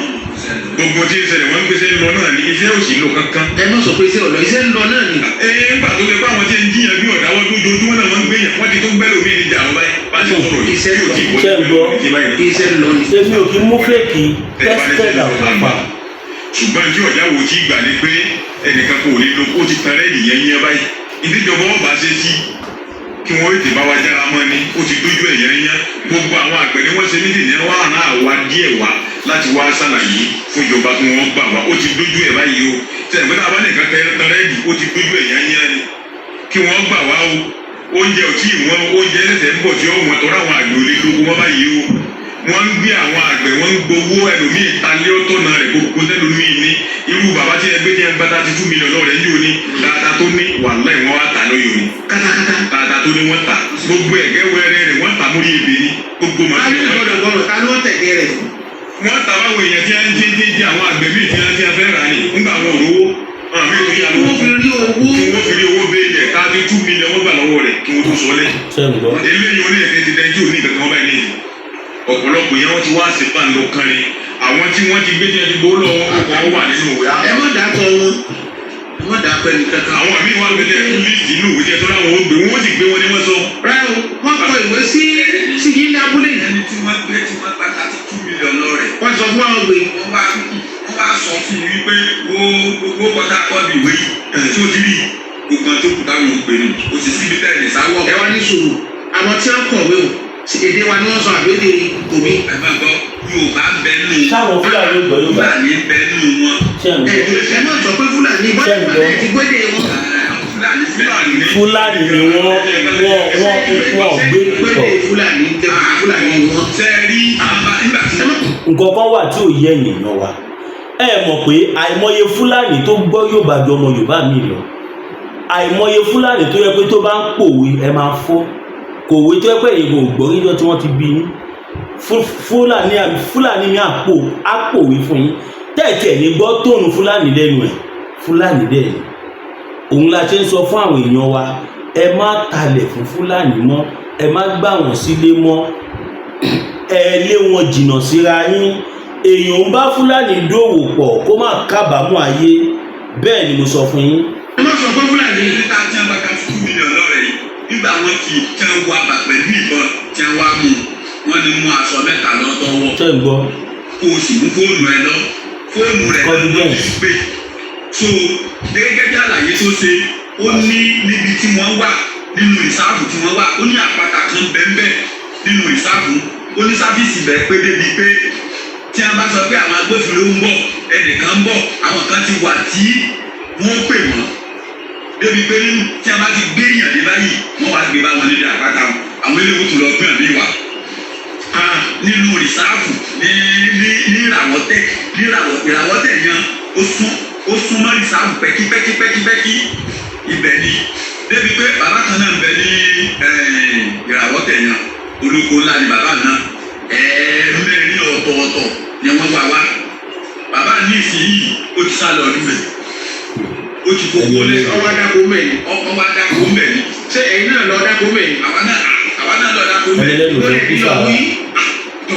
S4: gbogbo tí ń ṣẹlẹ̀. Wọ́n ń gbèsè lọ náà ní iṣẹ́ òsì lò kankan.
S5: Ẹ má sọ pé iṣẹ́ ọ̀lọ́, iṣẹ́ ń lọ náà ni.
S4: Ẹ ńgbà tó ṣe pé àwọn tí ń jiyàn bí ọ̀dáwọ́ lójoojúmọ́ náà wọ́n ń gbéyàn, wọ́n ti tó gbẹ́ lómi ìjà àwọn báyìí bá ṣe sọ̀rọ̀ yìí.
S5: Iṣẹ́ lọ.
S1: Ṣé ń gbọ́?
S5: Iṣẹ́ ń lọ ni.
S1: Èmi ò kí mú fake, tested and confirmed.
S4: Ṣùgbọ́n tí ọ̀já wo ti gbà ní pé ẹnìkan kò ní lo, ó ti tan rẹ́ẹ̀dì yẹn yẹn báyìí. Ìdíjọba ọba ṣe sí kí wọ́n tètè bá wa jára mọ́ ni, ó ti dójú ẹ̀ yẹn yẹn. Gbogbo àwọn àgbẹ̀ ni wọ́n ṣe méjì ní wọ́n àná àwa díẹ̀ wá láti wá ṣàlàyé fún ìjọba kí wọ́n gbà wá. Ó ti dójú ẹ̀ báyìí o. Sẹ́yìn pé tá a bá nìkan tẹ tan rẹ́ẹ̀dì, ó ti dójú ẹ̀ yẹn yẹn ni kí wọ́n gbà wá o. Oúnjẹ ò tí ì wọ́n, oúnjẹ ẹsẹ̀ ń bọ̀ tí ó wọ́n tọ́ra. Àwọn àgbẹ̀ ò lè lóko wọn báyìí o. Wọ́n ń gbé àwọn àgbẹ̀, wọ́n ń gbowó ẹlòmíì talé ọ̀tọ̀nà rẹ̀, gbogbo sẹ́lòmíì ní irú bàbá tí ẹgbẹ́ tí ẹ gba 32 million lọ́rẹ̀ yìí o ní dáadáa tó ní wàhálà ìwọ́n wá tà lóyún ni.
S5: Katakata.
S4: Dáadáa tó ní wọ́n tà, gbogbo ẹ̀gẹ́ wẹ́rẹ́ rẹ̀ wọ́n tà mórí ebè ni gbogbo
S5: Ta ló
S4: màálù.
S5: gbọ́dọ̀ gbọ́dọ̀ ta ló tẹ̀gẹ́ rẹ̀?
S4: Wọ́n tà báwọn èèyàn tí wọ́n ti ń àwọn àgbẹ̀ míì tí wọ́n fẹ́ rà ní ńgbà wọn ò rówó àwọn míì tó yà
S5: Kí wọ́n fi rí owó.
S4: Kí wọ́n fi rí owó béèlì ẹ̀, 32 million wọ́n gbà lọ́wọ́ rẹ̀ kí wọ́n tó sọ lẹ̀.
S1: Ṣé ń gbọ́?
S4: Eléyìí oní ẹ̀kẹ́ ti dẹ́jú ní kankan báyìí ní ọ̀pọ̀lọpọ̀ yẹn, wọ́n ti wá sí pàǹdọ̀ kan ni àwọn tí wọ́n ti gbé tí wọ́n ti gbó lọ́wọ́ ọkọ̀ wọn wà nínú ìwé.
S5: Ẹ má dàkọ wọn, ẹ má dàkọ ẹnì kankan.
S4: Àwọn míì wà lóde list inú ìwé tí ẹ tọ́lá wọn ó gbé, wọn ó sì gbé wọn ní wọ́n sọ.
S5: Rárá o, wọ́n kọ ìwé sí yín ní abúlé yìí.
S6: Ẹni tí wọ́n gbé, tí wọ́n gba 32 million lọ rẹ̀.
S5: Wọ́n sọ fún àwọn gbé.
S6: Wọ́n wá sọ fún un wípé gbogbo kọjá kọ́ọ̀dù ìwé yìí tí ó ti rí gbogbo àwọn tó kù táwọn ò gbé nù ó sì síbi tẹ́lẹ̀ sáwọ́.
S5: Ẹ wá ní sùúrù, àwọn tí wọ́n kọ̀wé o, sí èdè wa ni wọ́n sọ àbí èdè òbí?
S6: Ẹ máa gbọ́, Yorùbá ń bẹ nù.
S1: Sáwọn Fúlàní ò gbọ́ Yorùbá?
S6: Fúlàní ń bẹ nù wọn.
S1: Ṣé ń
S5: Ẹ
S1: gbọ́?
S5: ẹ má sọ pé Fúlàní bọ́lá
S1: Ṣé ń gbọ́?
S5: ti gbédè wọn.
S6: Fúlàní.
S4: Fúlàní.
S1: Fúlàní ni wọ́n gbé
S5: Gbédè
S1: pọ̀.
S5: Fúlàní tẹ Fúlàní wọn.
S6: Ṣe rí àbá nígbà tí wọ́n
S1: Nǹkan kan wà tí ò yẹ ènìyàn wa. Ẹ mọ̀ pé àìmọye Fúlàní tó gbọ́ Yorùbá ju ọmọ Yorùbá mi lọ. Àìmọye Fúlàní tó yẹ pé tó bá ń pòwe, ẹ máa fọ́ kòwe tó yẹ pé èyí kò gbọ́ níjọ́ tí wọ́n ti bí yín. Fúlàní mi àpòwe fún yín tẹ́ẹ̀tì ẹ̀ ní gbọ́ tóònù Fúlàní lẹ́nu ẹ̀. Fúlàní dẹ̀ ni òun la ṣe ń sọ fún àwọn èèyàn wa, ẹ má talẹ̀ fún Fúlàní mọ́, ẹ má gbà wọ́n sílé mọ́, ẹ lé wọn jìnnà síra yín. Èèyàn ń bá Fúlàní dòwò pọ̀ kó má kábàámọ̀ ayé, bẹ́ẹ̀ ni mo sọ fún yín.
S5: Ẹ má sọ pé Fúlàní.
S6: Níta tí wọ́n bá 32 million lọ́rẹ̀ yìí, nígbà wọn ti tí wọ́n wá bà pẹ̀lú ìbọn tí wọ́n wá mú wọn ní mú aṣọ mẹ́ta lọ́tọ́wọ́.
S1: Ṣé ń gbọ́?
S6: Kó o sì mú fóònù ẹ lọ, fóònù rẹ
S1: Confidence.
S6: gbé. So gẹ́gẹ́ bí àlàyé tó ṣe, ó ní níbi tí wọ́n wà nínú reserve tí wọ́n wà, ó ní àpáta kan bẹ́ẹ̀nbẹ́ẹ̀ nínú reserve. Ó ní service bẹ́ẹ̀ pé débi pé tí wọ́n bá sọ pé àwọn agbófinró ń bọ̀, ẹnìkan ń bọ̀, àwọn kan ti wà tí wọ́n pè wọ́n débi pé tí wọ́n bá ti gbé èèyàn dé báyìí, wọ́n wá gbé bá wọn níbi àpáta wọn. Àwọn eléwó tó lọ gbé àmì wà nínú reserve ní ìràwọ̀tẹ̀ ní ìràwọ̀tẹ̀ yẹn, ó sún mọ́ reserve pẹ́kípẹ́kípẹ́kípẹ́kí ibẹ̀ ni. Débi pé bàbá kan náà ń bẹ ní ìràwọ̀tẹ̀ yẹn, olóko ńlá ni bàbá náà. Ẹ̀ẹ́mẹ́rin ọ̀tọ̀ọ̀tọ̀ ni wọ́n wá wá bàbá ní ìsinyìí. Ó ti sá lọ ọdún rẹ̀, ó ti kókó lé.
S5: Ọwọ́ adáko mẹ́rin.
S6: Ọkọ̀ wa dáko ń bẹ̀ ni.
S5: Ṣé ẹ̀yin náà lọ dáko mẹ́rin?
S6: Àwa náà lọ dáko ń bẹ̀.
S1: Ẹlẹ́nu ló kú
S5: Lórí
S1: sára.
S5: wí.
S6: Tó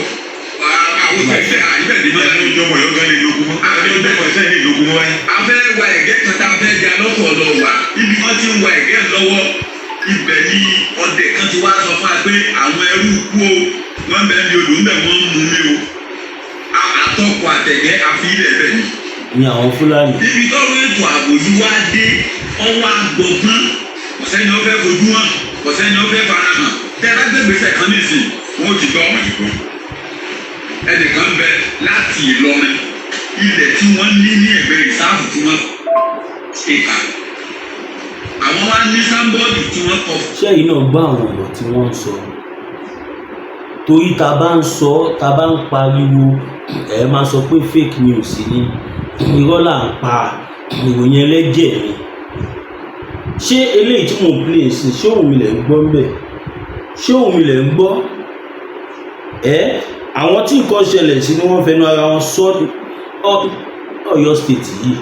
S6: àwọn òṣìṣẹ́ àyíbẹ̀ ni mọ́.
S4: Ẹni ìjọba Ọ̀yọ́ gan lè lógun mọ́, ẹni ìjọba Ìsẹ́yìn lè lógun mọ́ wáyé.
S6: A fẹ́ wa ẹ̀gẹ́ kan tá a fẹ́ di alọ́kọ̀ lọ wà ibi wọ́n ti ń wa ẹ̀gẹ́ lọ́wọ́. Ibẹ̀ ni ọdẹ kan ti wá sọ fún wa pé àwọn ẹrú kú o, wọ́n bẹ̀ ní odò ńbẹ̀, wọ́n ń mú mi o. Àtọkọ̀ àtẹ̀gẹ́ àfi ilẹ̀ bẹ̀ ni.
S1: Ní àwọn Fúlàní.
S6: Ibi tọ́rọ ètò ààbò yìí wá dé, ọwọ́ agbọ̀gbọ́n, kò sẹ́ni ó fẹ́ fojú hàn, kò sẹ́ni ó fẹ́ fara hàn. Tẹ́ ẹ bá gbé gbèsè kan nísìn, wọ́n ti gbọ́, wọ́n ti gbọ́. Ẹnìkan bẹ láti Ìlọrin, ilẹ̀ tí wọ́n ní ní ẹ̀gbẹ́ reserve tí wọ́n ṣèkà, àwọn wá ní signboard tí wọ́n kọ.
S1: Ṣé ẹ̀yin náà gbọ́ àwọn ọ̀rọ̀ tí wọ́n ń sọ? Torí ta bá ń sọ, ta bá ń pariwo, ẹ máa sọ pé fake news ni, irọ́ là ń pa, ìròyìn ẹlẹ́jẹ̀ ni. Ṣé eléyìí tí mò ń play sí, ṣé òun mi lẹ̀ ń gbọ́ ń bẹ̀? Ṣé òun mi lẹ̀ ń gbọ́ ẹ́? Àwọn tí nǹkan ṣẹlẹ̀ sí ni wọ́n fẹnu ara wọn sọ. Ọ̀yọ́ State yìí.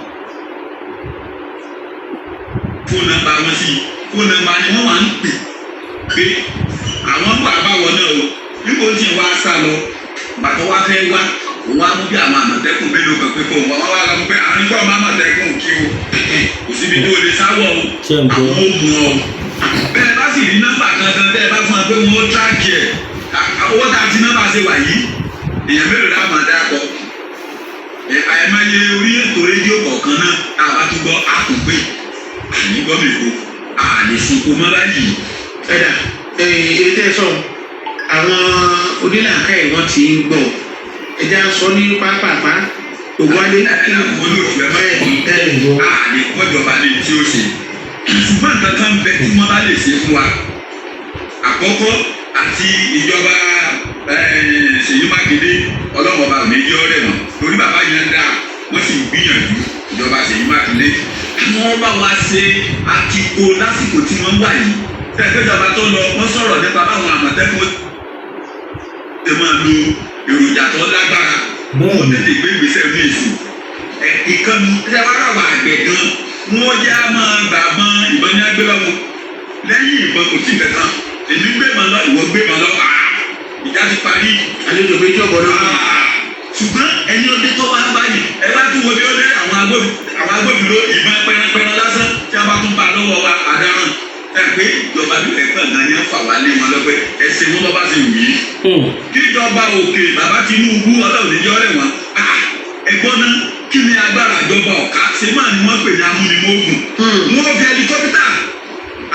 S6: Phone number wọn sí, phone number ni wọ́n wà ń pè pé àwọn wà báwọn náà o. Níbo tí wàá sá lọ, bàtọ́ wá fẹ́ wá, òun á mú bí àwọn Àmọ̀tẹ́kùn mélòó kan pé kó wọn wá lọ pé àwọn nígbà máa Àmọ̀tẹ́kùn kí o, kò síbi tó lè sáwọ̀ o.
S1: Ṣé ń gbọ́?
S6: Àwọn ò mú ọ bẹ́ẹ̀. Bá sì rí nọ́mbà kankan bẹ́ẹ̀ bá fún wa pé wọ́n track ẹ̀, owó tá a ti nọ́mbà ṣe wà yìí, èèyàn mélòó la máa dákọ̀? Àìmọye orí ètò rédíò kọ̀ọ̀kan náà tá a bá tún gbọ́, á tún pè àní gbọ́ mi kó àlè sunkún mọ́ báyìí.
S5: Ẹ̀dà èyí tẹ́ sọ, àwọn onílàákà ẹ̀ wọ́n ti ń gbọ́. Ẹja sọ ní pápápá, Ògúnwálé.
S6: Olóòtú, ẹ má
S5: ẹ
S6: àlè kọjọba ní tí ó ṣe, ṣùgbọ́n nǹkan kan bẹ tí wọ́n bá lè ṣe fún wa. Àkọ́kọ́, àti ìjọba Ṣèyí Mákindé, ọlọ́wọ́ bá mi jẹ́ ọ̀rẹ́ wọn torí bàbá yẹn dáa, wọ́n sì ń gbìyànjú. Ìjọba Ṣèyí Mákindé, kí wọ́n bá wa ṣe àtìkò lásìkò tí wọ́n wà yìí. Tẹ̀gbẹ́jọba tó lọ, wọ́n sọ̀rọ̀ nípa báwọn Àmọ̀tẹ́kùn ṣe máa lo èròjà tó lágbára. Wọ́n tètè gbé ìgbésẹ̀ ní ìsìn ìkànnì ẹ wá rà wà àgbẹ̀ gan, wọ́n yá máa gbà mọ́ ìbọn ní agbé lọ́wọ́. Lẹ́yìn ìbọn kò sí nǹkan kan. Èmi gbé mọ́ lọ, ìwọ gbé mọ́ lọ, ìjà ti parí.
S5: Àlejò méjì ọ̀bọ̀ náà.
S6: Ṣùgbọ́n ẹni ọdẹ tó bá ń báyìí, ẹ bá tún wo bí ó lé àwọn agbófinró, ìbọn pẹranpẹran lásán tí a bá tún bá lọ́wọ́ wa, àdáràn ẹ pé ìjọba bí ẹ̀kan gan ni ń fà wá lé wọn lọ́pẹ́ ẹsẹ̀ wọn bá ti wù yí. Kíjọba òkè, bàbá Tinubu, Ọlọ́run níjọ́ rẹ̀ wọ́n. Ẹ̀gbọ́n náà, kí ni agbára ìjọba ọ̀ká ṣe máa ni wọ́n pè ní amúnimóògùn? Wọ́n fi helicopter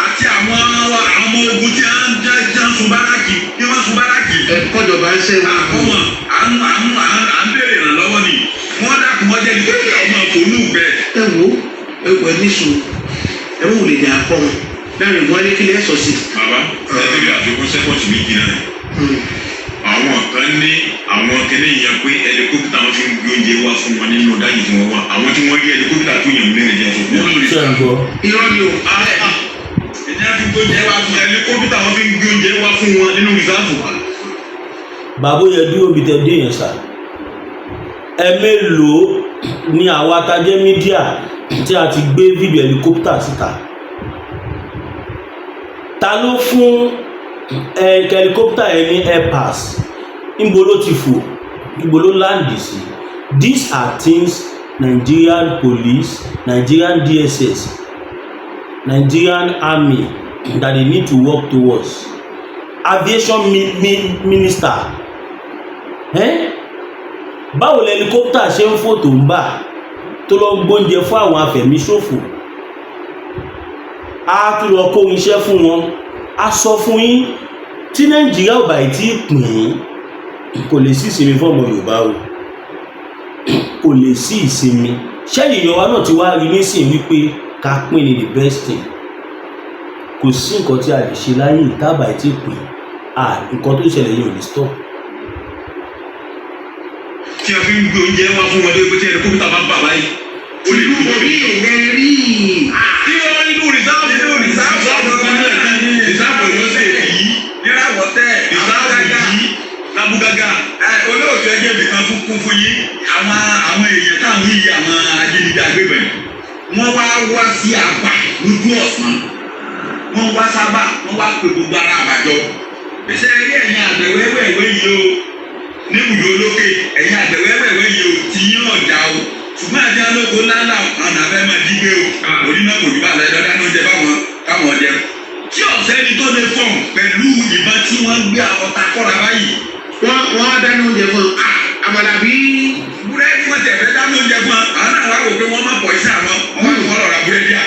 S6: àti àwọn ọmọ ogun tí wọ́n jẹ́ ń sun báràkì, tí wọ́n sun báràkì.
S5: Ẹ kọjọba ń ṣe wọn.
S6: Àkọ́wọ̀n à ń béèrè ìrànlọ́wọ́ ni. Wọ́n dákun, wọ́n jẹ́ helicopter ọmọ ònú gbẹ.
S5: Ẹ wo, ẹ wọ ẹ níṣu, ẹ wò lè dà kọ́ wọn láàrin wọn ní kílẹ̀ sọ sí.
S4: Bàbá ẹ bí àfikún second méjì náà, àwọn kan ní àwọn kẹlẹ yẹn pé helicopter wọn fi ń gbé oúnjẹ wá fún wọn nínú dájì tí wọn wà. Àwọn tí wọn rí helicopter tó yàn mẹ́rin jẹ́ sọ fún wọn.
S1: Ṣé ń gbọ́?
S5: Irọ́ ni o.
S6: Ìyẹn fi gbóúnjẹ wá fún
S4: Helicopter wọn fi ń gbé oúnjẹ wá fún wọn nínú reserve.
S1: Bàbá, ó yẹ dúró bí tẹ dé yẹn sà. Ẹ mélòó ni àwa tá jẹ́ media tí a ti gbé fídíò helicopter síta? Ta ló fún ẹ helicopter ẹ ní air pass? Níbo ló ti fò? Níbo ló land sí? These are things Nigerian police, Nigerian DSS, Nigerian army that they need to work towards. Aviation minister, eh? Báwo lẹ helicopter ṣe ń fò tó ń bà tó lọ gbóúnjẹ fún àwọn afẹ̀míṣòfò, á tún lọ kó iṣẹ́ fún wọn? A sọ fún yín, tí Nàìjíríà ò bá yìí tí ì pín in, kò lè sí ìsinmi fún ọmọ Yorùbá o, kò lè sí ìsinmi. Ṣẹ́yìn ìyọ̀wá náà ti wá rí nísìnyí wípé ká pín ní the best thing. Kò sí nǹkan tí a lè ṣe láyé ìtàbà tí ì pín à, nǹkan tó ṣẹlẹ̀ yìí ò lè stop.
S6: Tí a fi ń gbé oúnjẹ wá fún wọn dé pé tí helicopter bá bà báyìí, ó lè
S5: Ìlú
S6: kú.
S5: orí ilẹ̀ rí.
S6: Tí wọ́n nínú reserve, nínú reserve kan náà ní reserve Ọ̀yọ́ State yìí, níràwọ̀ tẹ́ reserve yìí lábúgágá. Olóòtú, ẹgbẹ́ mi kan fún kún fún yín. Àwọn èèyàn táwọn yìí, àwọn ajínigbé agbébọn, wọ́n wá wá sí àbà lójú ọ̀sán. Wọ́n wá sábà, wọ́n wá pè gbogbo ara àbàjọ iṣẹ́ eré. Ẹ̀yin àgbẹ̀ wẹ́wẹ́wẹ́ yìí o, níbùdó olókè, ẹ̀yin àgbẹ̀ wẹ́wẹ́wẹ́ yìí o, ti yín ọ̀dà o, ṣùgbọ́n àti alóko ńláńlá àwọn àfẹ́ máa jí gbé o. Orí náà kò ní bá lọ ẹ̀dọ́ dáná oúnjẹ báwọn káwọn jẹ tí ọ̀sẹ́ ni tó lè fọ̀n pẹ̀lú ìbọn tí wọ́n gbé ọta kọ́ra báyìí.
S5: Wọ́n á dáná oúnjẹ fún un. Àmàlà bí.
S6: Búrẹ́dì, wọ́n tẹ̀ fẹ́ dáná oúnjẹ fún wọn. Àwọn náà wá wò pé wọ́n má pọ̀ iṣẹ́ àwọn, wọ́n wá ní wọ́n lọ ra búrẹ́dì à.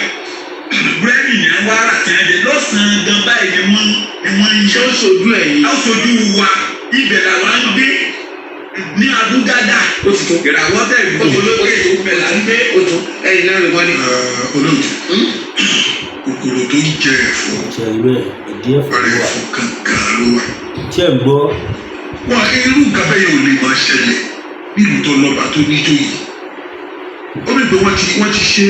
S6: Búrẹ́dì yẹn wá rà tí wọ́n jẹ lọ́sàn-án gan báyìí ni wọ́n ń
S5: Ṣé
S6: yẹ.
S5: ó sojú ẹ̀yìn?
S6: Ó sojú wa, ibẹ̀ làwọn ń gbé ní Abúgádà.
S5: Ó ti tó.
S6: Ìràwọ̀ tẹ̀ olókè, ibẹ̀ là ń gbé.
S5: Ó tó ẹ̀yìn láàrin wọn ni.
S7: Olóòtú, kòkòrò tó ń jẹ ẹ̀fọ́,
S1: Ṣe rí bẹ́ẹ̀? Ìdí ẹ̀fọ́
S7: ara
S1: ló wà.
S7: ẹ̀fọ́ kankan ló wà.
S1: Ṣé ń gbọ́?
S7: Wọn irú nǹkan bẹ́ẹ̀ yẹn ò lè máa ṣẹlẹ̀ nílùú tó lọ́ba, tó níjòyè. Ó bí pé wọ́n ti ṣe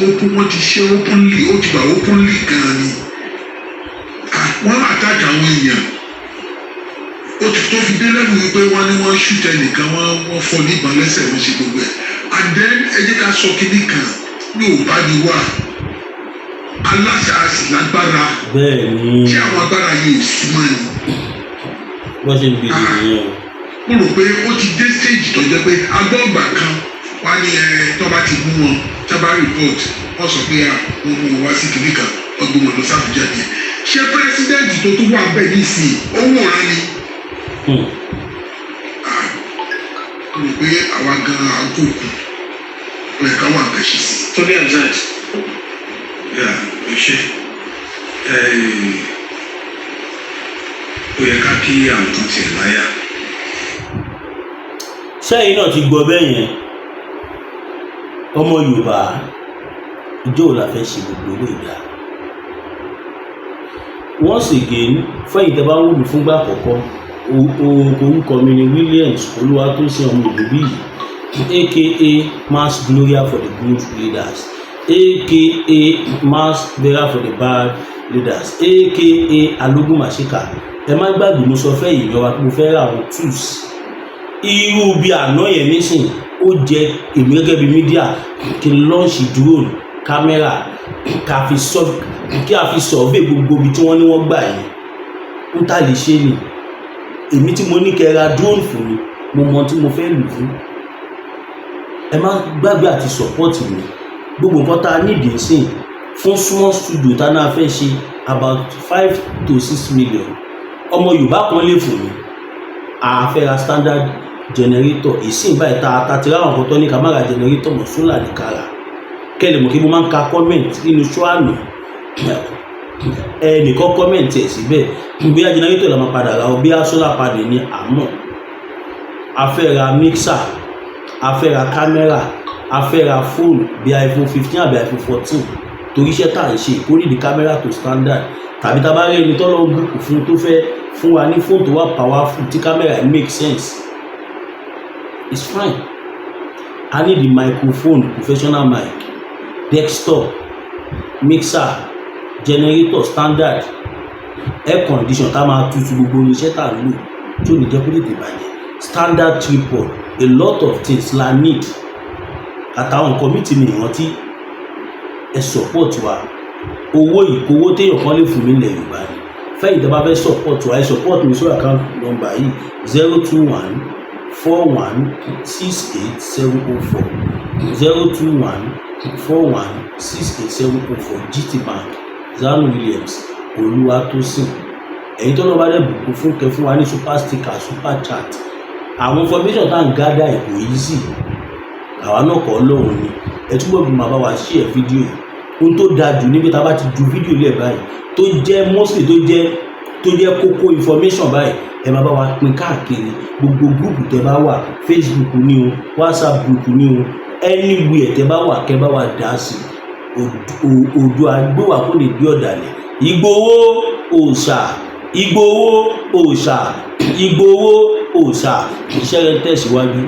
S7: open, wọ́n ti ṣe openly, ó ti wà openly gan-an ni. Ah, wọ́n attack àwọn èèyàn, ó ti tó fi dé lẹ́nu wípé wọ́n ní wọ́n shoot ẹnìkan, wọ́n fọ́ níbọn lẹ́sẹ̀, wọ́n ṣe gbogbo ẹ̀. And then ẹ jẹ́ ká sọ kinní kan, Yorùbá ni wá, aláṣà sì lágbára.
S1: Bẹ́ẹ̀ ni.
S7: Ṣé àwọn agbára yìí ò sí mọ́ ni?
S1: Wọ́n ṣe ń gbèdè nìyẹn o.
S7: Mo rò pé ó ti dé stage tó jẹ́ pé agbọ́ngbà kan wá ní ẹ tó bá ti mú wọn, tó bá report, wọ́n sọ pé à wọ́n mú wọn wá sí kinní kan, wọ́n gbé wọn lọ sí Àbújá nìyẹn. Ṣé president tó tún wà bẹ́ẹ̀ nísìnyí, ó wòran ni? Ah, mo rò pé àwa gan-an àgòkù ó yẹ ká wà nǹkan ṣe sí.
S5: Túndé Hamzat.
S4: Yeah, ó ṣe. Ó yẹ ká kí àwọn kan tiẹ̀ láyà.
S1: Sẹ́yìn náà ti gbọ́ bẹ́ẹ̀ yẹn. Ọmọ Yorùbá, ìjọ ò la fẹ́ ṣe gbogbo ilé ìdá? Once again, fẹ́yìn tẹ́ bá wù mí fúngbà àkọ́kọ́, orúkọ mi ni Williams Olúwatósìn ọmọ Ògúnbíyì, aka Mass Gloria for the good leaders, aka Mass Burial for the bad leaders, aka Alogun Mashika. Ẹ má gbàgbé, mo sọ fẹ́ ìyẹn wa pé mo fẹ́ ra àwọn tools irú bí àná yẹn nísìn. Ó jẹ èmi gẹ́gẹ́ bí media kí n launch drone camera, ká fi sọ, kí a fi survey gbogbo ibi tí wọ́n ní wọ́n gbà yẹn. Ń tà lè ṣe ni èmi tí mo ní kẹ́ ra drone fún mi, mo mọ tí mo fẹ́ lò fún. Ẹ má gbàgbé àti support mi. Gbogbo nǹkan tá a nídìí sìn fún small studio tá a náà fẹ́ ṣe, about 5 to 6 million, ọmọ Yorùbá kan lè fún mi. A fẹ́ ra standard generator ìsìn báyìí, ta ti ráwọn kan tó ní ká má ra generator mọ̀, solar ní kára. Kẹ́lẹ̀ mọ̀ kí mo máa ń ka comment nínú show àná, ẹnìkan comment ẹ̀ síbẹ̀, bóyá generator la máa padà ra o, bóyá solar panel ni. Àmọ́ a fẹ́ ra mixer, a fẹ́ ra camera, a fẹ́ ra phone bí iPhone 15 àbí iPhone 14, torí iṣẹ́ tá à ń ṣe kó ní di camera tó standard, tàbí tá a bá rí ẹni tọ́lọ́ bùkún fún tó fẹ́ fún wa ní fóònù tó wà powerful, tí camera yìí make sense, it's fine. I need the microphone, professional mic, desktop, mixer, generator standard, air condition tá a máa tutù gbogbo irinṣẹ́ tá a lò tí ò ní jẹ́ kó tètè bàjẹ́, standard tripod, a lot of things la need, àtàwọn nǹkan míì tí mi rántí. Ẹ support wa. Owó ìkówó téèyàn kan lè fún mi nílẹ̀ Yorùbá ni. Fẹ́yìn tó bá fẹ́ support wa, ẹ support mi sórí account number yìí: 0214168704, 0214168704, GT Bank, Zanu Williams Olúwatósìn. Ẹ̀yin tó lọ́ bá dẹ̀ bùkún fún, kẹ́ fún wa ní super sticker, super chat. Àwọn information tá à ń gather kò easy, àwa náà kọ́ lóhùn ni. Ẹ túbọ̀ bí màá bá wa share fídíò yìí. Ohun tó dáa jù níbi tá a bá ti ju fídíò lẹ̀ báyìí, tó jẹ́ mostly tó jẹ́ kókó information báyìí, ẹ máa bá wa pín káàkiri gbogbo group tẹ bá wà, Facebook ní o, WhatsApp group ní o, anywhere tẹ bá wà, kẹ bá wa dá sí. Òdo àgbéwà kò lè gbé ọ̀dàlẹ̀. Ìgbòho òòṣà, Ìgbòho òòṣà, Ìgbòho òòṣà, iṣẹ́ rẹ̀ ń tẹ̀síwájú.